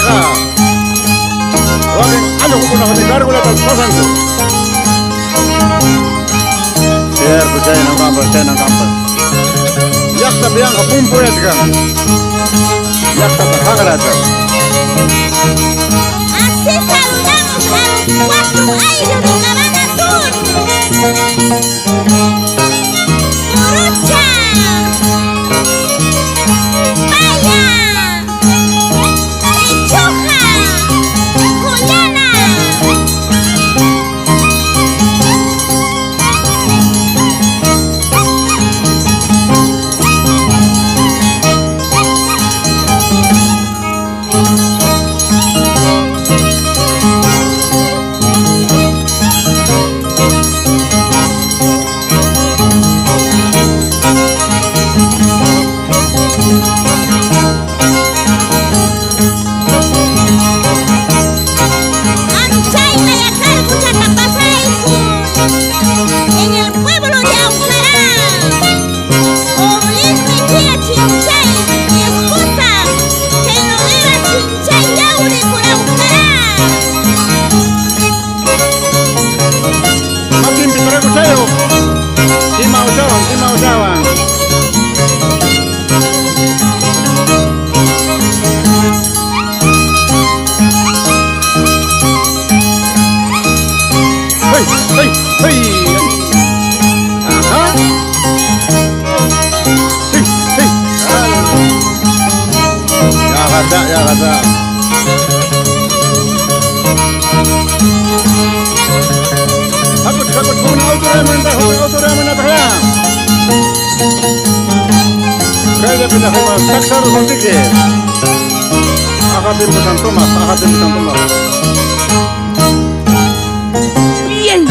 Chayqa wakin allqukunaqmi gárgulata pasanku. Cierto, chaynan kanpas, chaynan kanpas. Llaqtapi yanqa pumpuyachkan. Llaqtata hanrachkan. Así saludamos a los cuatro ayllu de Cabana Sur. Purucha, Paya, Lechuja, Juliana. Anchayta yakarquchata pasayku en el pueblo de Aucará. Oblin Mejía Chinchay, mi esposa, Genoveva Chinchay Yauri por Aucará. Makinpi traguchayo. Ima uchawan, ima uchawan. Hey, hey, hey. Ajá. Hey, hey. Ya gata, ya gata. Hakut, hakut, huna auto ramanta, huna auto ramanta ya. Kaya pinahima saksaru kontike. Akatin mo San Tomas, akatin mo San Tomas. Bien.